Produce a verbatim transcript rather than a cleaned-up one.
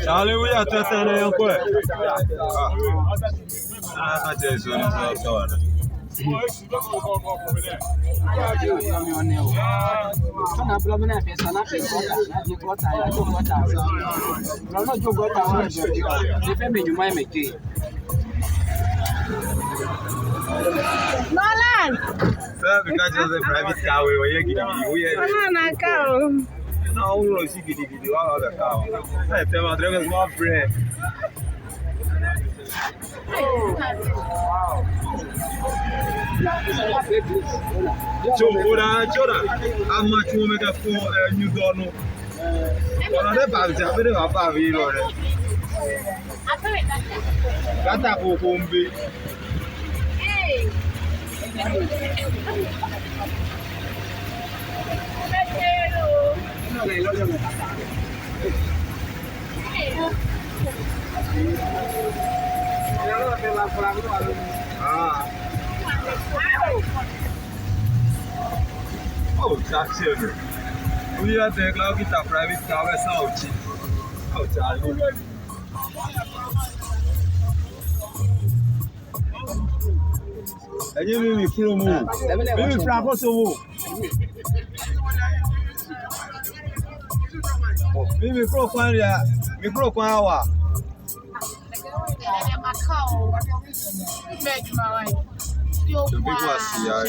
Charlie, we are testing the young boy. Ah, I just want to talk to her. Tɔna blɔ mi na fɛ sa na fɛ gɔta na je gɔta ya jo gɔta. Blɔ nɔ jo gɔta wa je. Ne fɛ mi juma me ke. Nolan. Sɛ bi ka jɛ sɛ private car we we ye gidigidi we ye. Ɔna na ka o. Na o ro si gidigidi wa wa ka o. Sɛ tɛ ma drɛ ma brɛ. Tso ora tso na ama tso me ka fo nyu dɔ no. Ora ne ba ja be ne ba ba vi ro re. Gata ko ko mbe. Ah. Oh, Jackson. We are the cloud guitar private car, we sound cheap. Oh, Charlie. Ẹ̀yin mi mi fúnra mu. Mi mi fúnra kó so wo. Mi mi kúrò kwan ria, mi kúrò kwan wa. The big one, see, I.